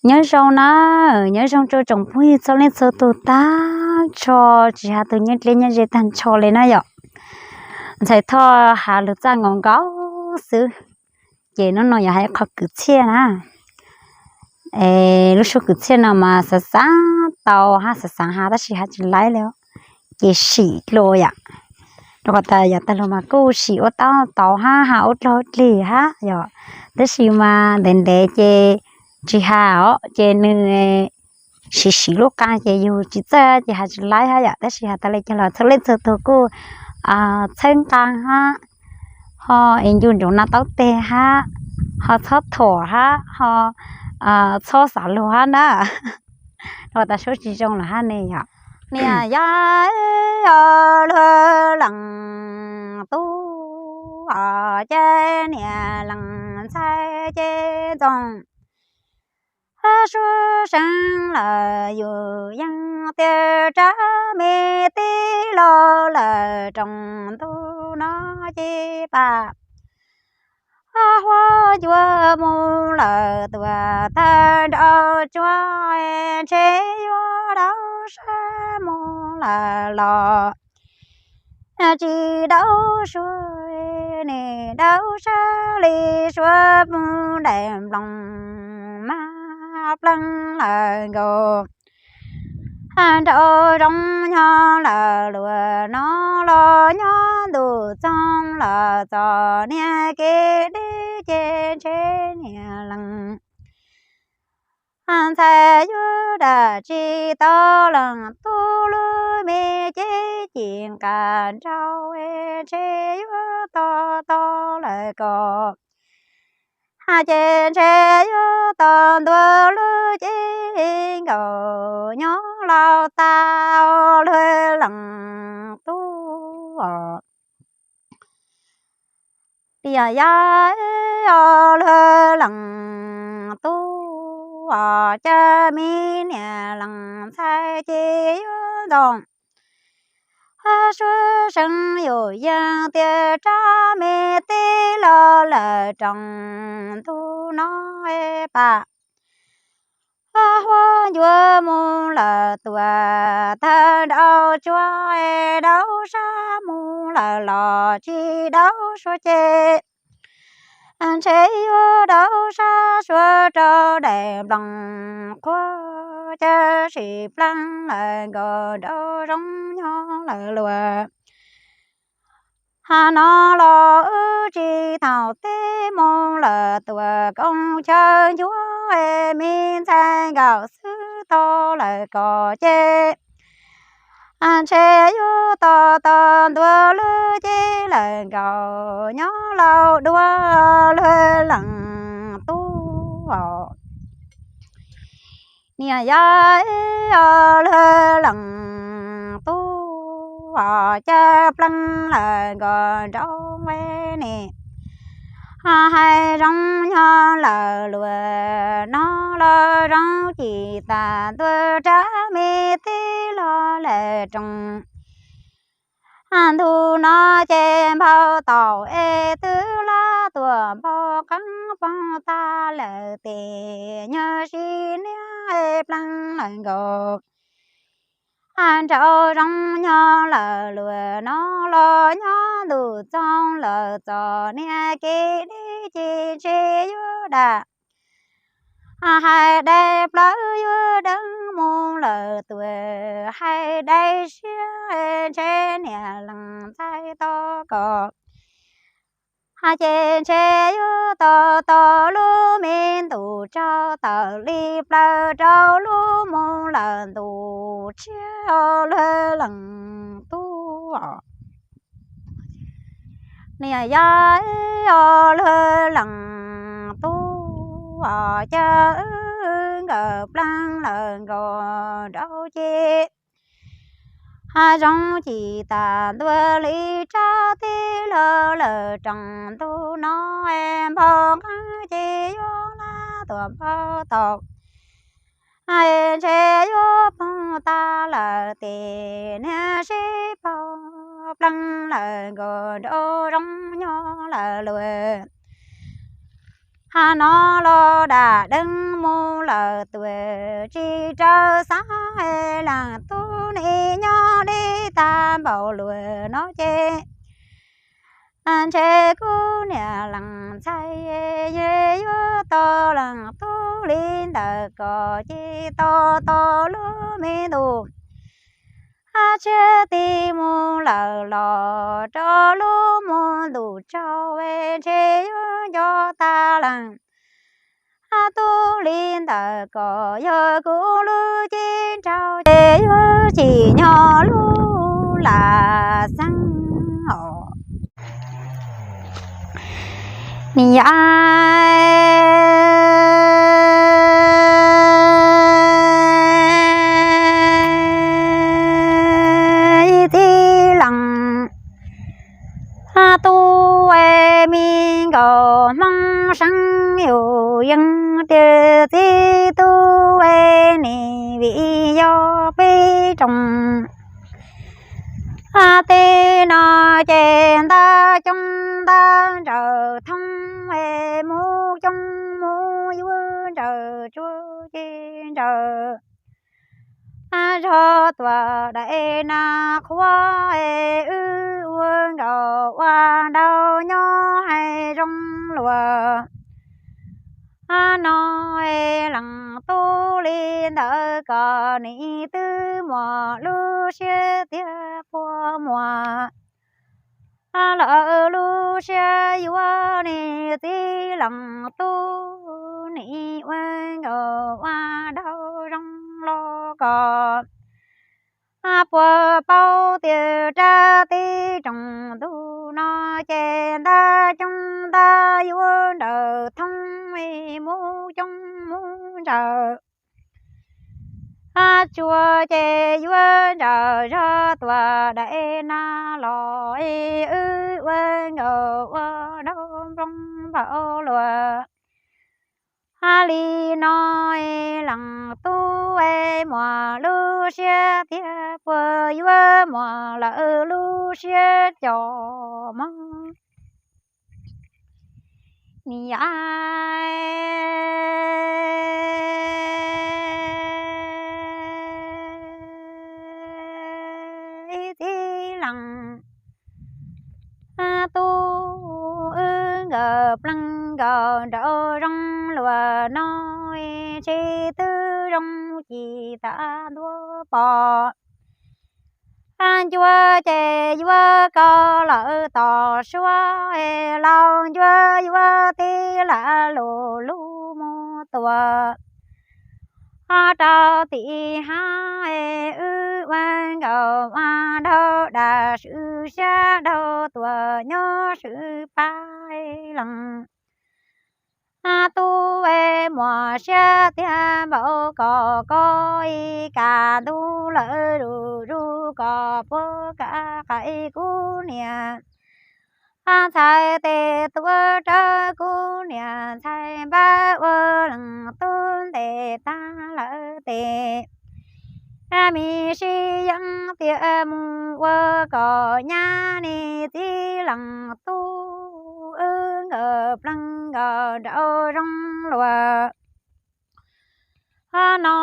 Nyob zoo na, nyob zoo rau tsoom phooj ywg txhua leej txhua tus tag nrho, tsis hais tus nyob deb nyob ze tag nrho li na yom. Ntxhais Thoj has lus txaj nkaus nkaus xwb, ces hnub no yuav hais qhov kwv txhiaj na. Es lub suab kwv txhiaj no mas xav xav tau hab xav xav has tab sis has tsis laib li, ces sim dlua yom. Rau qhov tas yog tag lug mas kuj sim ua taub tau hab has ua dlaug dlig hab yom, tab sis mas ntev ntev ces tsis has os, ces nws siv siv lub qa ces yus tsis txawj ces has tsis laib hab yom. Tab sis has tas li cas los txhua leej txhua tug kuj txhawb nqa hab, ho es ncu ntsoov no taub teg hab, ho txhob thuam hab, ho txhob xav luag hab na. Rau qhov tas suab tsis zoo lawm hab ne yom. Niam yau luag leej tub, ces niam leej ntxhais ces ntxoov, suab seev lawm yus yeej tias rab me tij los lawm roos ntuj no ces pam. Huab cua mus lawm tuaj tag nraum tsuas, ntshe yuav dau sab mus lawm los tsis dau suab, nim dau sab li suab mus daim nploos mas pleev lawm nkaus. Nraum zoov nyob lawm luag no los nyob ntuj txoog lawm txom niag kev deb ces ntshe niam leej ntxhais yuav dam tsis tau leej tub lub me cev ci nqa nraud, ntshe yuav to to lawm ko. Ces ntshe yuav to ntua lub cev nkaus nyob laus tas luag leej tub. Tias yog luag leej tub, ces me niam leej ntxhais ces yuav ntxoov, suab seev yus yeej tias rab me tij los lawm roos ntuj no pam. Huab cua mus lawm tuaj tag nraum tsuas, dau sab mus lawm los tsis dau suab ces ntshe yuav dau sab suab rau daim nploos qhuav, ces sim pleev lawm nkaus nraum zoov nyob lawm luag. Hab no los wb tsis thaum teb mus lawm tuaj koom chaw ncuav, me ntxhais nkaum xwb tau lawm ko ces ntshe yuav to to ntua lub cev lawm nkaus nyob laus dua luag leej tub. Niam yau luag leej tub, ces pleev lawm nkaus nraum ne. Hais zoo nyob lawm luag no los zoo ci tas ntua rab me tij los lawm roos ntuj no ces npau taus es twb lab tuaj npau qeeb poog tag lawm tes nyuag sib niab pleev lawm nkaus nraum zoov nyob lawm luag no los nyob ntuj txoog lawm txom niag kev deb ces ntshe yuav dam hais dai plaws yuav deev mus lawm tuaj hais dai siab ntshe niam leej ntxhais tos kom ces ntshe yuav to to lub me ntuj tsaug tawm li plaws rau lub mus lawm ntuj tshiab luag leej tub. Niam yau luag leej tub, ces nkawd pleev lawm nkaus nraum ces zoo ci tas ntua li rab tij los lawm roos ntuj no npau qeeb ces yuav lab tuaj npau taus ntshe yuav poog tag lawm tes niag sib paug pleev lawm nkaus nraum zoov nyob lawm luag. Nov los dam deeb mus lawm tuaj tsis raws xav, leej tub nim nyob deb tag npaum luag no ces ntshe kuv niam leej ntxhais yuav tau leej tub li ntawm ko ces tau tau lub me ntuj tshiab tig mus lawm los rau lub mus ntuj tsaus, ntshe yuav nco tag leej tub li ntawm ko. Yog kuv lub ceeb nraug ces yuav tsim nyog lub lam xeeb os. Niam txiv leej tub, me nkaus Hmoob seeb yus yeej tias txiv tub nim vim yog peb rooj tej no ces ntab coob ntab ntsawm thoob, mus coob mus yuav ntsawm tsuag ces ntsawm zog tuaj daim nas qhuav, wb ua nkaus ua nraug nyob hais zoo luag no. Leej tub li ntawm ko nim twb muaj lub siab tiag puas muaj lawm lub siab yuav niam txiv leej tub, nim ua nkaus ua nraug zoo los ko. Puas paub tias rab teb rooj ntuj no ces ntab coob ntab yuav ntsawm thoob, mus coob mus ntsawm tsuag ces yuav ntsawm zog tuaj daim nas los, wb ua nkaus ua nraug nplooj npaum luag li no. Leej tub muaj lub siab tiag puas yuav muaj lawm lub siab cov mog. Niam txiv leej tub, wb nkawd pleev nkaus nraug zoo luag no, tsis twb zoo ci tas ntuj pom. Ncua ces yuav koj lawm tom suab, laus ncua yuav tib lam lus lub mus tuaj rau tim hav, wb ua nkaus ua nraug dag swm siab dhau tuaj nyob swm pab leej tub, muaj siab tiag npaum ko, koj ib kaj ntug lawm zuj zus, koj puas kam qaim kuv niam ntxhais tes tuaj rau kuv niam ntxhais npab ua leej tub ntes tag lawm tes. Me sib yeej tias mus ua kom nyab, niam txiv leej tub, wb nkawd pleev nkaus nraug zoo luag no,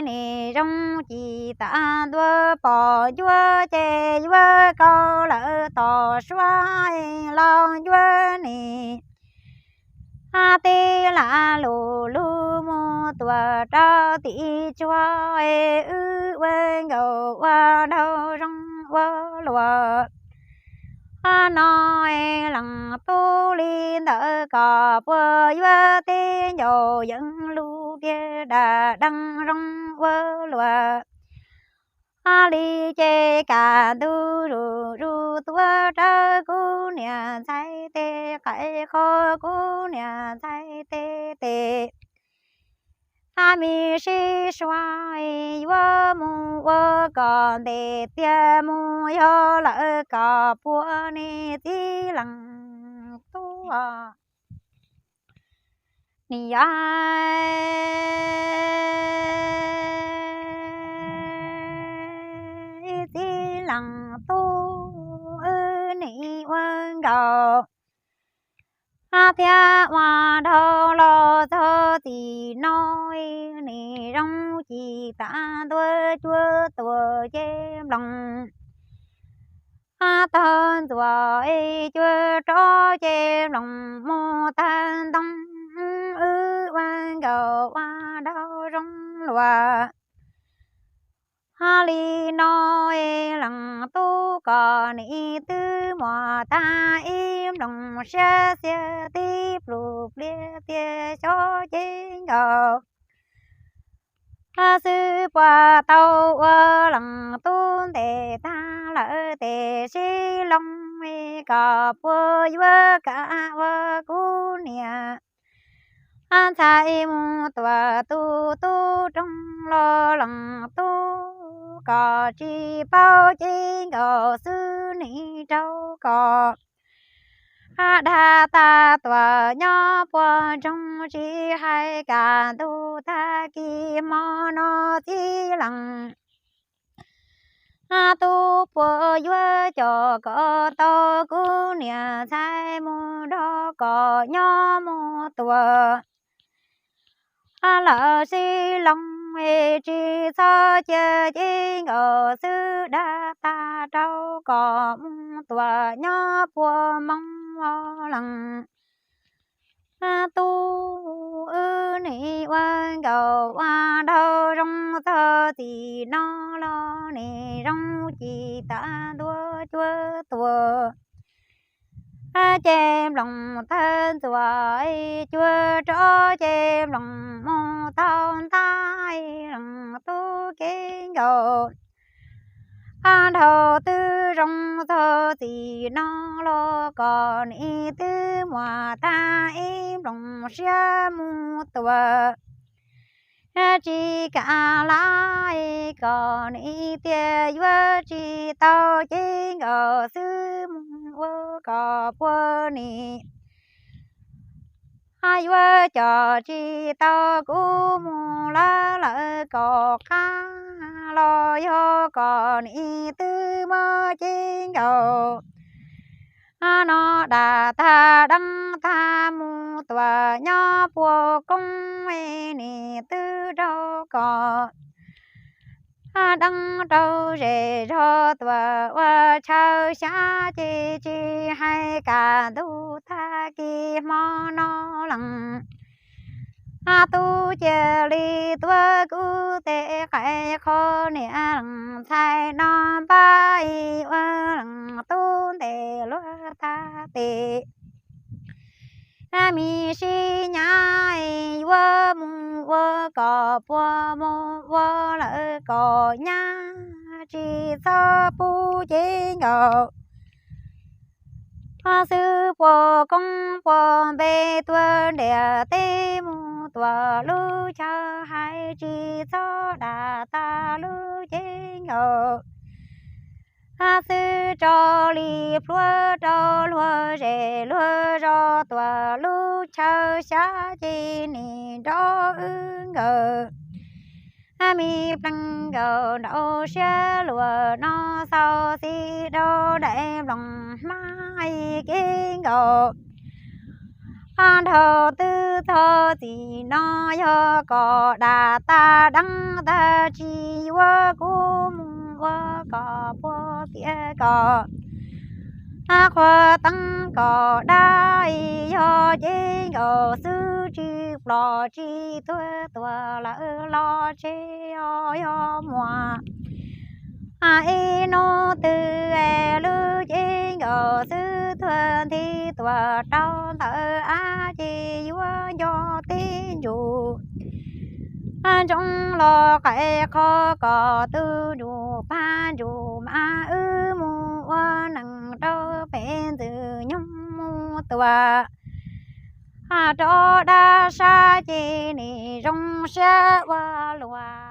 nim zoo ci tas ntuj pom. Ncua ces yuav koj lawm tom suab, laus ncua nim tib lam lus lub mus tuaj rau tim tsuag, wb ua nkaus ua nraug zoo ua luag no. Leej tub li ntawm koj puas yuav tib ncaus yeej lub tiag dag deev zoo ua luag li ces kaj ntug zuj zus tuaj rau kuv niam ntxhais tes, qaim qhov kuv niam ntxhais tes tes. Me sib suav yuav mus ua kom ntes tiag mus, yog lawm koj puas niam txiv leej tub, niam txiv leej tub, wb nim ua nkaus Thiab ua dhau los txog txim no, nim zoo ci tav ntua cuaj tuam ces nploos tawg ntxuav, cuaj rov ces nploos mus tawg ntoo, wb ua nkauj ua nraug zoo luag. Li no leej tub, koj nim twb muaj tag ib nploos siab, xiab tib plug pliav tias xyov ces nkauj xwb puas tau ua leej tub ntes tag lawm tes sib loo, koj puas yuav kam ua kuv niam ntxhais mus tua tus tub roog los leej tub, koj tsis paub ces nkauj xwb nim rau koj dag tag tuaj nyob puag nroog, tsis hais kaj ntug tag kis hmo no txij leej tub puas yuav coj koj tau kuv niam ntxhais mus nrog koj nyob mus tua lawm sib loo, tsis txhob cia ces nkauj xwb dag tag rau koj mus tua nyob puag moo leej tub. Wb nim ua nkauj ua nraug zoo txog txij no los nim zoo ci tav ntua cuaj tuam ces nploos tawg ntxuav, cuaj rov ces nploos mus tau ntag, leej tub ces nkauj nraug twb zoo txog txij no los koj nim twb muaj tag ib nploos siab mus tua tsis kam lawm, koj nim tias yuav tsis tau ces nkauj xwb mus ua koj puas nim yuav coj tsis tau kuv mus lawm lawm kom qab los yog koj nim twb muaj ces nkauj no dag tag deev tag mus tua nyob puag koob, nim twb raug koj deev rau zej zog tua ua chaw xyab ces tsis hais kaj ntug tag kis hmo no leej tub cia li tuav kuv tej qaib qho niam leej ntxhais no npaj ua leej tub ntes luag tag tes me sib nyab yuav mus ua kom puas mus ua lawm kom nyab tsis txhob pub ces nkauj xwb puag koob puag npe tuaj ntiaj teb mus tua lub chaw hais tsis txhob dag tag lub ces nkauj xwb tso li plhuav rau luag zej luag zos tua lub chaw xyab ces nim nrov wb nkawd me pleev nkawd nraum siab luag no xaus xis rau daim nploos hmab ces nkauj nraug twb txog txij no yog kom dag tag deev tag tsis yuav kuv mus ua kom puag tias kom qhuav teev kom dab yog ces nkauj xwb tsis ploj tsis tuag tuag lawm los tsev os yog muaj ib hnub twg lub ces nkauj xwb tuag nthi tuag rau ntawm av ces yuav nco tib ntsum ntsoov los qaib qho kom tus ntsum pag ntsum mas wb mus ua neej rau pem ntxwg nyoog mus tua rov dab sab ces nim zoo siab ua luaj.